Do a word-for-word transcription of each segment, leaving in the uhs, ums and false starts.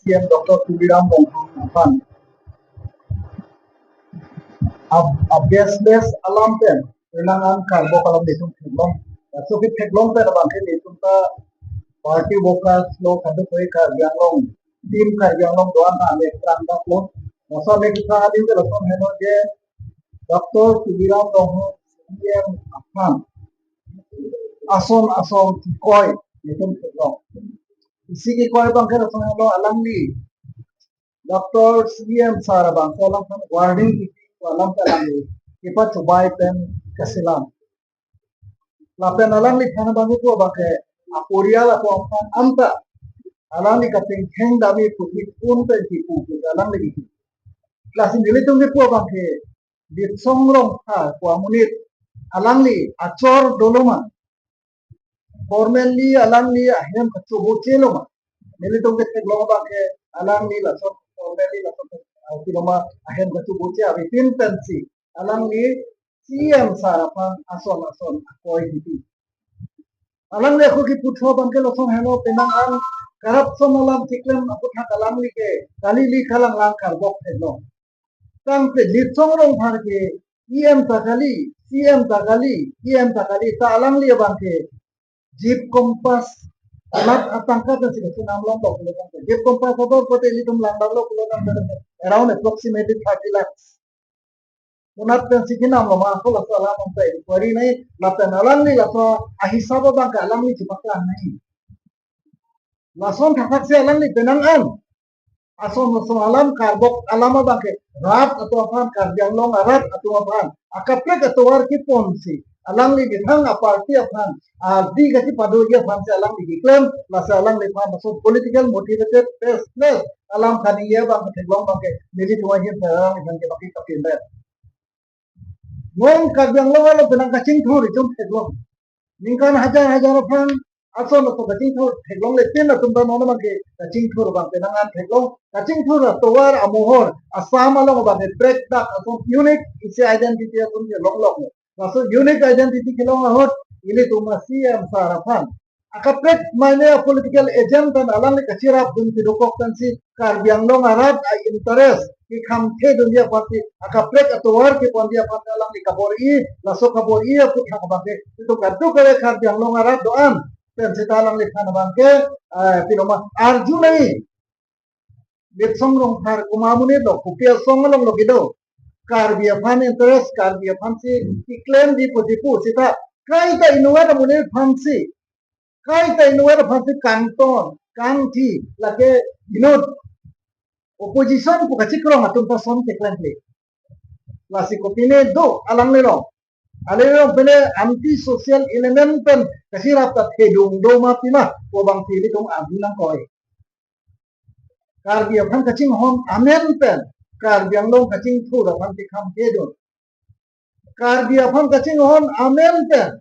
C M Doctor Tuliram Ronghang aphan ab- a-baseless alam pen penang an karbok alam nelitum theklong. Laso ketheklong pen abang ke nelitum ta party workers lo, kadokave Karbi Anglong, team Karbi Anglong do-an ta ame prang daklo. Laso ame kepha adim ke lason heno je Doctor Tuliram Ronghang C M aphan ason ason kikoi nelitum theklong. Isi kikoi abang ke lason heno, alangli Doctor C M sir abang ke alangphan warning kipi alam ke alangli kepachobei pen kaselam. Lapen alangliphan abang ke pu abang ke aporial atum aphan anta alangli kachingtheng dami pu kipu pen kipu pu alangli kipu. Lasi nelitum kipu abang ke Litsong Rongphar pu amonit alangli achor dolo ma, formally alangli ahem kachoboche lo ma, nelitum ketheklong abang ke alangli lason formally lason, ah, pilo ma, ahem kachoboche ave tin pensi alangli C M sir aphan ason ason akoi kipi. Alangli ako kipu tho abang ke lason heno, penang an corruption alam keklem aputhak alangli ke kali li kalang lang karbok theklong. Tangte Litsong Rongphar ke E M ta kali, C M ta kali, E M ta kali, ta alangli abang ke jeep Compass, alat atangka pensi kasinam longlo pulo tangte, jeep Compass abang kote ilitum lang daklo pulo tangte, around approximately thirty lakhs. Konat pensi kinam lo ma, ako laso alam anta inquiry nai, lapen alangli laso ahisab abang ke alangli chepaklang nai. Lason thakthak si alangli penang an ason ason alam karbok alam abang ke rat atum aphan, Karbi Anglong arat atum aphan akaprek atovar keponsi alangli methang aparty aphan adi kachipadoji aphansi alangli keklem, lasi alangliphan laso political motivated baseless alam kaningje abang ketheklong abang ke nelitum ahin alangliphan ke baki kapindet. Non Karbi Anglong along penang kachingthur itum theklong. Ningkan hajar hajar aphan ason ason kachingthur theklongle, tin atum ta non abang ke kachingthur abang penang an theklong. Kachingthur atovar amohor Assam along abang ke prek dak ason unique isi identity ason kelong lok. Laso unique identity kelong ahut ilitum a-C M sir aphan akaprek mane a-political agent pen alangli kachirap dun pidokok pensi Karbi Anglong arat a-interest kekhamkhe dunji aphansi, akaprek atovar keponji aphansi alangli kabor-i, laso kabor-i aputhak abang ke itum kadokave Karbi Anglong arat do-an pen seta alangliphan abang ke, eh, pilo ma, arju nai. Litsong Rongphar komat amonit lo, kopi asong along lo kedo, Karbi aphan interest, Karbi aphansi keklemji pu tipu seta kaita inutvet amonit aphansi, kaita inutvet aphansi kangton kangthi lake inut opposition pu kachikrong atum ta son keklemkle. Lasi kopine do alangli lo. Alangli lo pine anti social element pen kachirap ta thedung do ma pima pu abang si ilitum arju nangkok. Karbi aphan kachinghon amen pen Karbi Anglong kachingthur aphan kekhamkhe dun. Karbi aphan kachinghon amen pen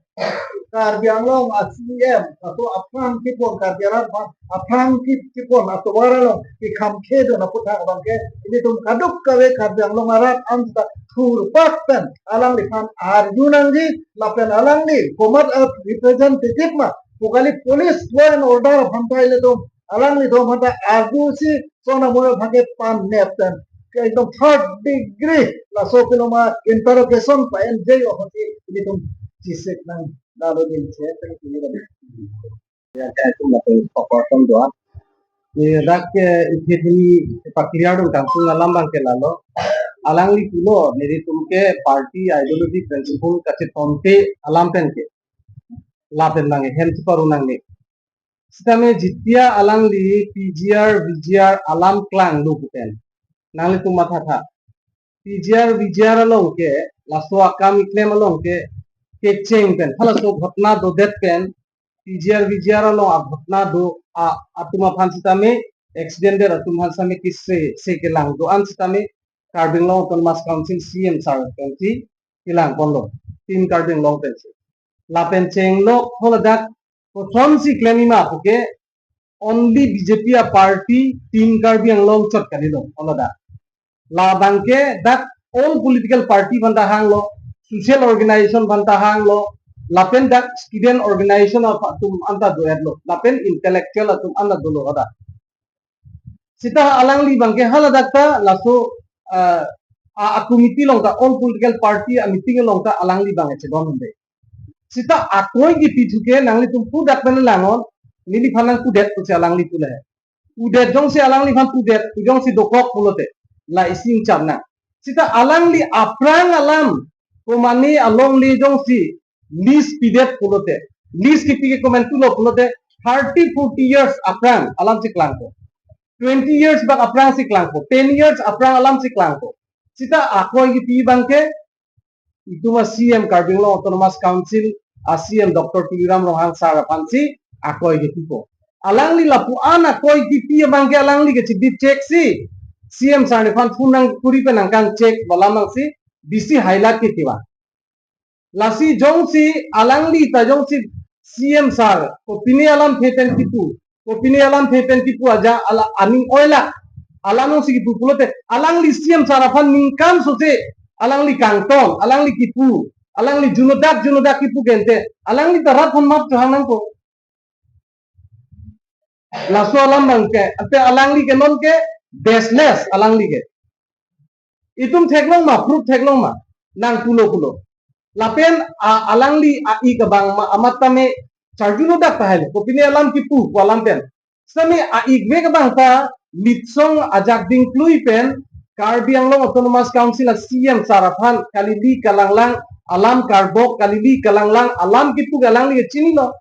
Karbi Anglong a-C M atum aphrang kepon, Karbi arat aphan aphrang ke- kepon atovar along kekhamkhe dun aputhak abang ke ilitum kadokave Karbi Anglong arat an ta thurpak pen alangliphan arju nangji, lapen alangli komat a-representative ma pu kali, police law and order aphan ta ilitum alangli do mata arju si sona mura bhage pan nep pen ke ekdom third degree laso pilo ma interrogation pa-enji aphansi ilitum chisik nang dalo din che pen kini dam. Ya, ya, itu mati proportion doang. Dak ke isi ini pa-clear dong kangtung alam abang ke lalo. Alangli pulo nelitum ke party ideology principle kachetongte alam pen ke lapen nang hem cheparu nangne. Sitame jitia alangli P G R, V G R alam klanglo pu pen nanglitum mathatha. P G R, V G R along ke laso akam keklem along ke kecheng pen, halaso ghotna dodet pen P G R, V G R along aghotna do a- atum aphan sitame, accident det atum aphan sitame kise se kelang do-an sitame Karbi Anglong Autonomous Council C M sir pensi kelang ponlo, Team Karbi Anglong pensi. Lapen chenglok ho ladak kosonsi klem-i ma puke only B J P a-party Team Karbi Anglong chot kalilo ho ladak. Labang ke dak all political party aphan ta hanglo, social organization aphan ta hanglo, lapen dak student organization atum anta do-etlo, lapen intellectual atum anta dolo ho dak. Sita alangli abangke haladak ta laso, ah, a, a committee along ta, all political party a meeting along ta alangli abangke chedondunde. Sita akoi kepithu ke nanglitum pudak pen langnon, neliphan nangpudet pusi alangli pu le. Pudet jongsi alangliphan pudet, pu jongsi dokok pulote, la isi ingchar nang. Sita alangli aphrang alam, komane alongle jongsi lease pidet pulote, lease kipi ke komantulo pulote, thirty, forty years aphrang alam si klangpo. Twenty years bak aphrang si klangpo, ten years aphrang alam si klangpo. Sita akoi kepi abangke, itum a C M Karbi Anglong Autonomous Council a C M Doctor Tuliram Ronghang sir aphan si akoi kepipo. Alangli lapu-an akoi kepi abangke alangli kachibit check si C M sir nephan phone nangkuri pen nangkang check balam nang si bisi hailak ke kiwa. Lasi jongsi alangli ta jongsi C M sir kopine alamthe pen kipu, kopine alamthe pen kipu aja ala aning oilak, alam nangsi kipu pulote, alangli C M sir aphan ningkan sose alangli kangton, alangli kipu, alangli junodak junodak kipu gente, alangli ta rat aphan map chohang nangpo. Laso alam abangke, ante alangli ke non ke baseless alangli ke. Itum theklong ma, proof theklong ma, nangpulo pulo. Lapen a, alangli a-ik abang ma, amat tame charjulo dak tahai le, kopine alam kipu, pu alam pen. Sami a-ik vek abang ta, litsong ajak dingklui pen, Karbi Anglong Autonomous Council a C M sir aphan, kalili kalanglang, alam karbok, kalili kalanglang, alam kipu ke alangli ke chinilo.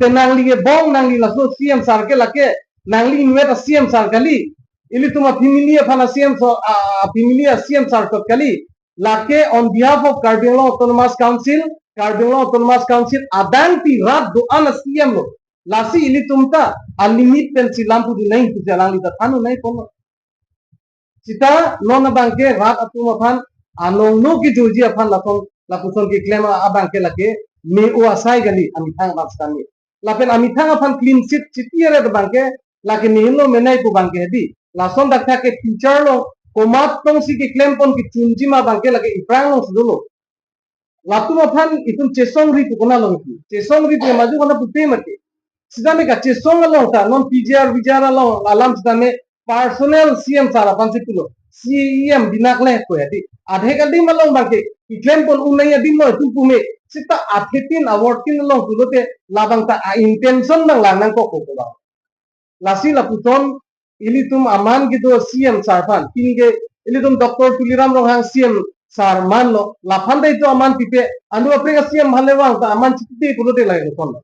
Te nangli ke bong, nangli laso C M sir ke lake, nangli inutvet a C M sir kali. Ilitum a family aphan a C M so, a, a family a C M sir tot kali. Lake on behalf of Karbi Anglong Autonomous Council, Karbi Anglong Autonomous Council adang ti rat do-an a C M lo. Lasi ilitum ta a limit pen si lam pudun nai pusi alangli ta than-un nai ponlo. Sita non abangke rat atum aphan anong no kijoji aphan lason lapuson keklem abangke lake me-o asai kali amethang abang sitame. Lapen amethang aphan clean sheet chiti aret abangke lake me-o lo, menei pu abangke hedi. Lason dak thak ke future lo komat tongsi keklem pon kechunji ma abangke lake iphrang alongsi dolo. Latum aphan itum chesongri pu konat along pu. Chesongri pu maju konat pupe mati. Sitame kachesong along ta, non P G R, V G R along, alam sitame personal C M sir aphan si pulo. C E M binak le ko hedi. Adhe kadim along abangke, keklem pon un nai adim lo itum pume. Sita athetin award tin along pulote, labang ta a intention abang lang nangkok ko ko abang. Lasi lapuson ilitum aman kedo C M sir aphan, pini ke ilitum Doctor Tuliram Ronghang C M sir manlo, laphan ta itum aman pipe, anu apre ka C M aphan le vang ta aman chitite pulote lake lason.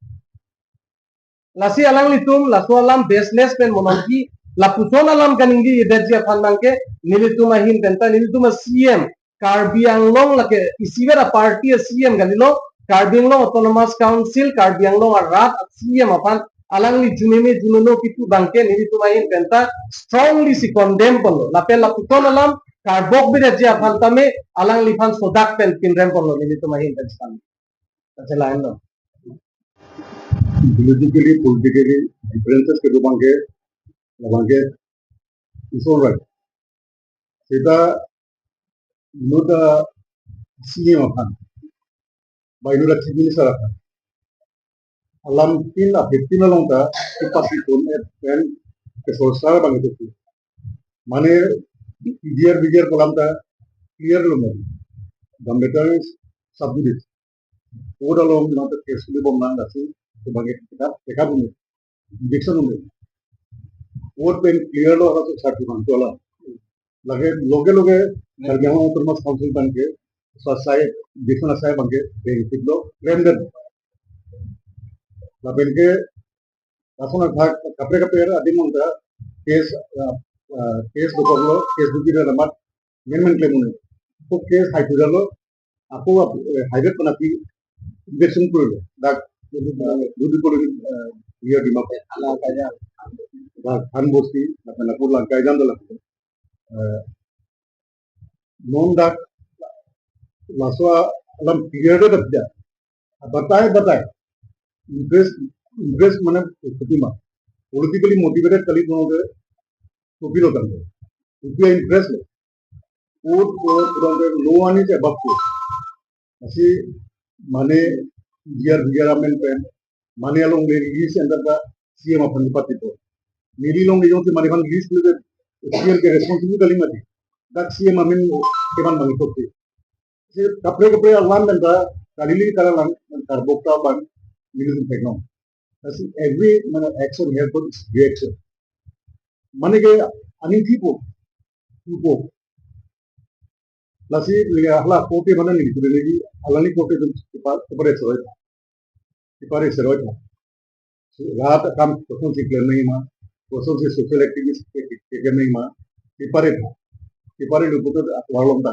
Lasi alanglitum laso alam baseless pen monongji, lapuson alam kaningje-edetji aphan abangke nelitum ahin pen ta, nelitum a C M Karbi Anglong lake isivet a party a C M kalilo, Karbi Anglong Autonomous Council, Karbi Anglong arat a C M aphan alangli jumeme junono kipu abangke nelitum ahin pen ta strongly si condemn ponlo. Lapen lapuson alam karbok bidetji aphan tame alangliphan sodak pen pinrem ponlo nelitum ahin pen sitame. Kachelai lo. Politically, politically differences kedo abangke, labangke, it's all right. Sita inut a C M aphan, ba inut a Chief Minister aphan, alam tin a fifteen along ta, ipasi tun et pen kesor sar abang itu. Mane P G R, V G R pu alam ta clear lo mati. Gambeta is sub judice. Court along nang ta case kuli bom nang dasi, sebagai kita, kita punya injection punya. Court pen clear lo, harus satu mantu alam. Lage, loge loge, Karbi Anglong Autonomous Council abangke, so asai, injection asai abangke, benefit lo, render. Lapen ke, lason athak, kapre kapre adim along ta, case, ah, ah, case dokok lo, case duki na lamat, men men claim punya. To case hai puja lo, ako, eh, highway pen aphi injection kurilo. Dak, eh, dudi kolo, eh, iya di map. Ala kaya. Dak Khan Bosti, dak Nagpur Langkaijang dala. Eh, non dak, laso alam clear dak dia. Batai, batai. Interest, interest mane, politically motivated kali kono ke, topi lo tangke. Topi interest lo. Ut, ut, kurang ke, no one is above court. Asi, mane, P G R, V G R amen pen, mane along le release enter ka, C M aphan pati po. Neli along neli along si mane kan list le S P M ke responsible kali mati. Dak C M amen kevan bang itu. Si kaprek kaprek alam dan ta kali lagi kalang karbok ta bang neli along si peknong. Lasi every mane action here for its reaction. Mane ke aning tipo, tipo. Lasi liga hala kote mana ni, kote ni, alangli kote tu tipa, tipa re seroi. Tipa re seroi. So, rat akam kosonsi klem nangji ma, kosonsi social activist ke, ke, ke, klem nangji ma, tipa re, tipa re luputu warlong ta.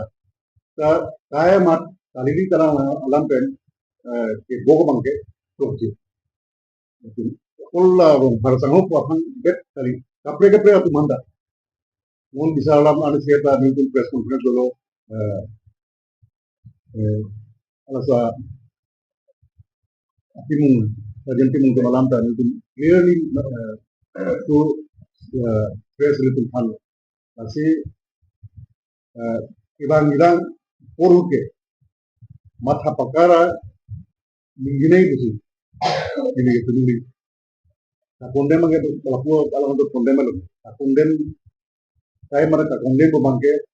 Ta, kaya mat, kali lagi kalang alam pen, eh, kebok bang ke, tokji. Ola rong har sangho pu aphan bet kali. Kaprek kaprek atum handa. Ngon bisa alam anu siya ta nelitum press conference dolo, eh, eh, alasa atimung, Rajen Timung atum alam ta nelitum clearly, eh, to, eh, press release aphan. Lasi, eh, ibang ibang poru ke matha pakara ningginai pusi. Ini ke peduli. Kakondem abang ke lapu alang untuk kondem lo. Kakondem, saya mana kakondem abang ke.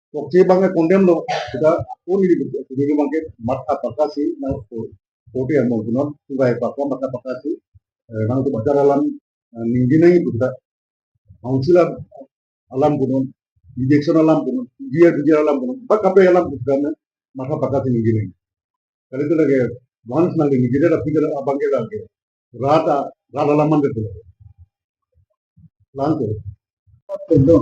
Tokche abang ke kondem lo. Kita pun ini peduli abang ke matha pakasi na kote yang mau punon. Sudah pakam matha pakasi. Eh, nangtum bajar alam, eh, ningginai pusi ta. Council alam punon, election alam punon, P G R, P G R alam punon, ba kaprek alam punon, matha pakasi ningginai. Kali itu lagi, once nang ningginai, tapi kalau abang ke lagi, rat, rat alam man betul. Langsung. Betul.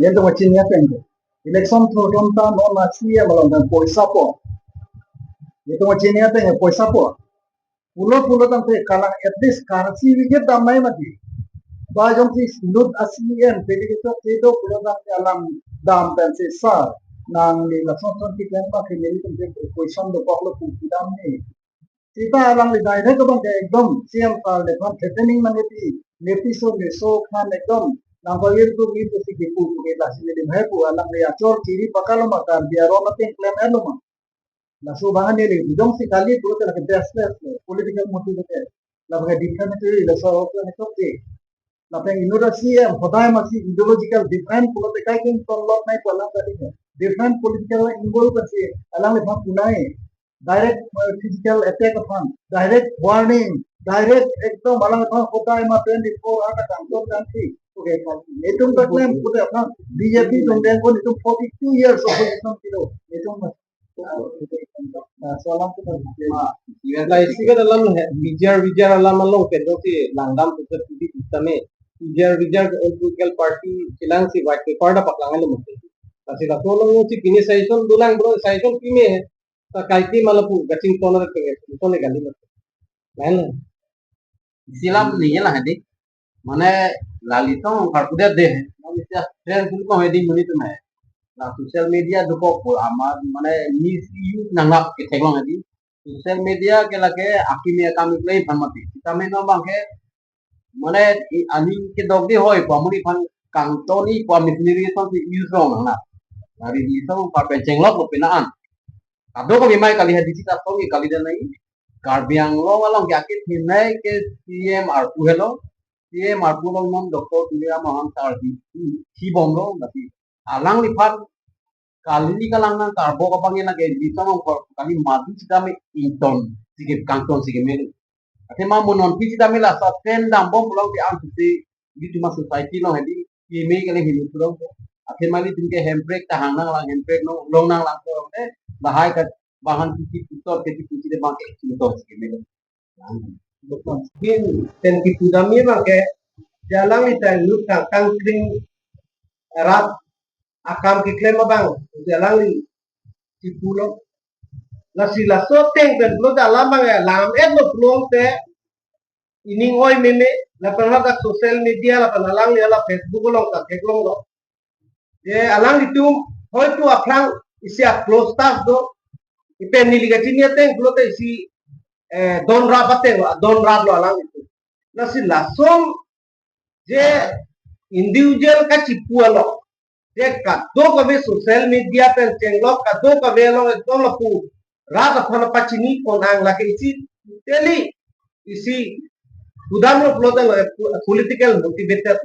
Yang tu macam ni apa yang tu? Election program ta non masih ya malam dan poisa po. Yang tu macam ni apa yang poisa po? Pulo pulo tangte kalang at least karsi wicket dam nai mati. Ba jongsi inut a-C M, pwede ketok kedo pulo tangte alam dam pen si sir. Nangli lason son keklem abang ke nelitum ke question dokok lo pu kedam ni. Seta alangli direct abang ke ekdom C M sir le aphan threatening mane pi. Nepi so neso khan ekdom. Nang pagir tu mi pusi kipu pu ke lasi neli hai pu alangli achor chiri pakalo ma Karbi aron ateng klem elo ma. Laso abang neli, jongsi kali pulote lake baseless lo, political motive ke. Lake defamatory, laso ahok lake chokche. Lapen inut a-C M, hodai masi ideological different pulote kaikeng tonlok nai pu alam tadi ke. Different political angle pensi, alangliphan punai. Direct, eh, physical attack aphan, direct warning, direct ekdom alangliphan hodai ma twenty-four hour ta kangton kangsi. Okay, itum ta klem pute aphan, B J P atum dengkon itum forty-two years opposition kilo. Itum Nah, soal apa tadi? Nah, isi kan alam he, bijar bijar alam along pen jongsi langdam pusi pudi sitame. Bijar bijar ke political party chelang si white paper ta paklang alo mesti. Lasi laso along si pini session dolang bro, session pini he. Ta kaike ma lapu kachington rat pengen, ton kali mesti. Lain. Isi alam ni ya lah, hadi. Mane lali tong karkudet deh. Mane sia trend pun ko hedi muni tu mai. Nah, social media dokok pu amat mane misuse nanglap ketheklong hedi. Social media ke lake akimi akam iklai phan mati. Sitame non abang ke mane i aning kedok di hoi pu amonit aphan kangton i pu a-machinery aphan si use rong nang na. Dari di song pa penchenglok lo penaan. Kadokave mai kali hedi sita song i kali dan nai. Karbi Anglong along ke akethenei ke C M arpu helo. C M arpu along non Doctor Tuliram Ronghang sir hi, hi, hibom lo, tapi alangliphan kali kalang nang karbok abang ena ke di tong kor kali madu sitame ington, sige kangton sige melu. Athema mo non pi sitame la sa ten dambom pulang ke ang sisi di cuma society along hedi, ime kali hini pulang. Athema nelitum ke handbrake ta hang nanglang, handbrake nong long nanglang ko te, lahai ka bahan titi putor ke titi de bang ke putor sige melu. Bin pen kipudam abang ke, jalang ni tang lut tang tangkring rat akam keklem abang, jalang ni kipu lo. Lasi laso ateng pen pulo jalang abang ya, lam et lo pulote, ining oi meme, lapen hadak social media, lapen alangli hala Facebook along ta theklong lo. Je alanglitum, hoitu aphrang isi a-close touch do. Ipen neli kachini ateng pulote isi, eh, don rap ateng lo, don rap lo alanglitum. Lasi lason je individual kachipu along, je kadokave social media pen chenglok, kadokave along ekdom lapu rat aphan pachini pon ang lake isi teli isi Kudam lo pulote lo, eh, political motivated.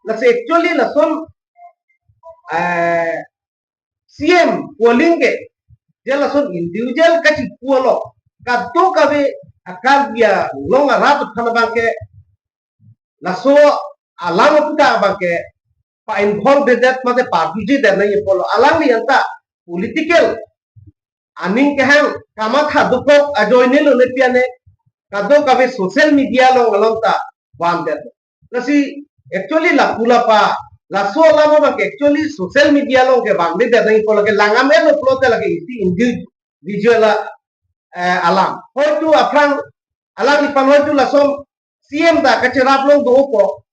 Lasi actually lason, eh, C M polling ke, je lason individual kachipu along, kadokave a-Karbi Anglong arat aphan abangke, laso alam aputhak abangke, pa-involve det mate pa-argue det nangji pulo. Alangli anta political aning kehang kamatha dokok ajoine lo ne piane, kadokave social media along along ta van det. Lasi actually lapu lapa, laso alam abangke actually social media along ke van det nangji pulo, ke langam-et lo pulote lake isi individual a, eh, alam. Hoitu aphrang alangliphan hoitu lason C M ta kacherap long do-opo,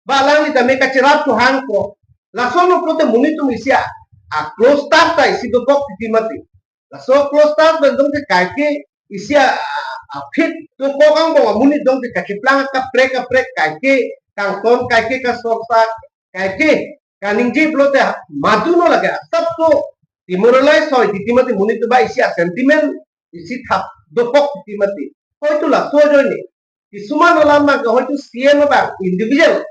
ba alangli tame kacherap tu hangpo. Lason lo pulote monit atum isi a, a-close staff ta isi dokok titi mati. Laso close staff pen dong te kaike isi a, a-fit dokok angbong amonit dong te kacheplang kaprek kaprek, kaike kangton, kaike kasorsa, kaike kaningje pulote madu no lake asap to demoralize hoi titi mati, monit atum ba isi a-sentiment isi thap dokok titi mati. Hoitu laso ajoine kisuman alam abangke hoitu C M abang individual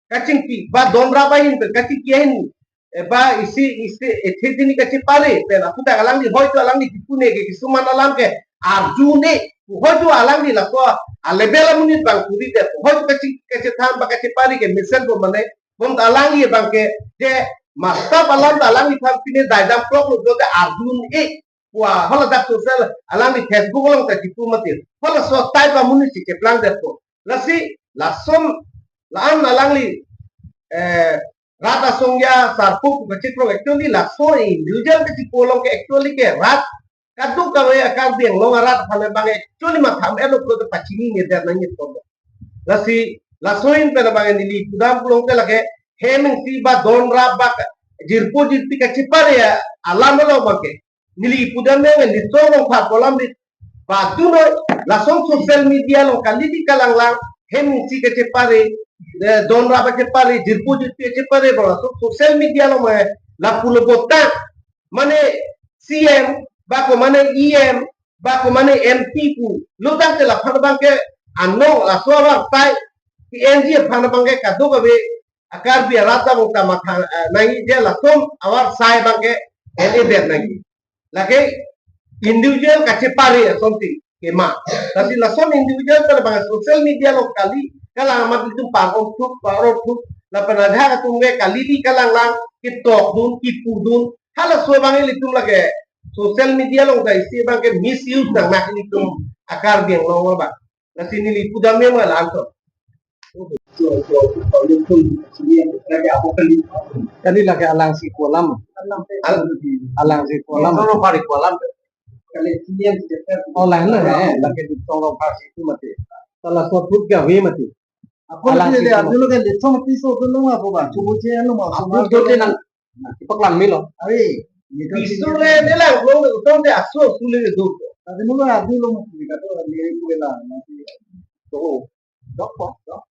kachingki ba don rap ahin pen kachingki ahin, eh, ba isi isi ethe dini kachepare pen aputhak alangli hoitu alangli kipune ke kisuman alam ke arju ne, hoitu alangli laso a-level amonit abang kuri det, hoitu kachingki kachethan ba kachepare ke mesen bo mane, bom alangli abangke je mastap alam ta alangliphan pine daidam klok lo pulote arju ne, kua haladak social alangli Facebook along ta kipu mati. Halaso type amonit si keplang detpo. Lasi lason la-an alangli, eh, rat asong ya sarpo pu kachikrong, actually laso individual kachipu along ke actually ke rat kadokave a-Karbi Anglong arat aphan abang actually matham elo ko pachini ne der nangji pulo. Lasi laso ahin pen abang neli pudam pulote lake hem isi ba don rap ba jirpo jirpi kachepare alam lo abangke neli pudam nang neli tong long phat kolam di. Batu no lason social media along kali di kalanglang hem isi kachepare, eh, don rap kachepare, jirpo jirpi kachepare, ba lason social media along, eh, lapu lo bota mane C M ba ko mane E M ba ko mane M P pu lo tangte laphan abangke anong laso avar tai P N G aphan abangke kadokave a-Karbi arat ta bong ta matha, eh, nangji je lason avar sai abangke L A det nangji. Lake individual kachepare asonsi kema. Lasi lason individual ta abang social media along kali kalang amat itum par-ong thuk, par-ong thuk, lapen ajahak atum ke kali di kalanglang ketok dun, kipu dun. Halaso abang ilitum lake social media along ta isi abangke misuse nang nak ilitum a-Karbi Anglong abang. Lasi neli pudam mema la-anchot. Kali lake alangsi kolam. Al-, alangsi kolam. Solo pari kolam. Oh, lain lo, eh, lake di solo pari itu mati. Salah satu gawe mati. Ako lagi alangsi dia kolam. Dulu kan di solo piso tu nung apa ba? Cubu je anu mau. Aku tu nang. Nah, kita kelam milo. Ari, piso le, dia lang, lo, lo, lo, dia aso, sulit itu. Tapi nung adu lo mati, kata dia itu lah, nanti. Oh, dok, dok, dok.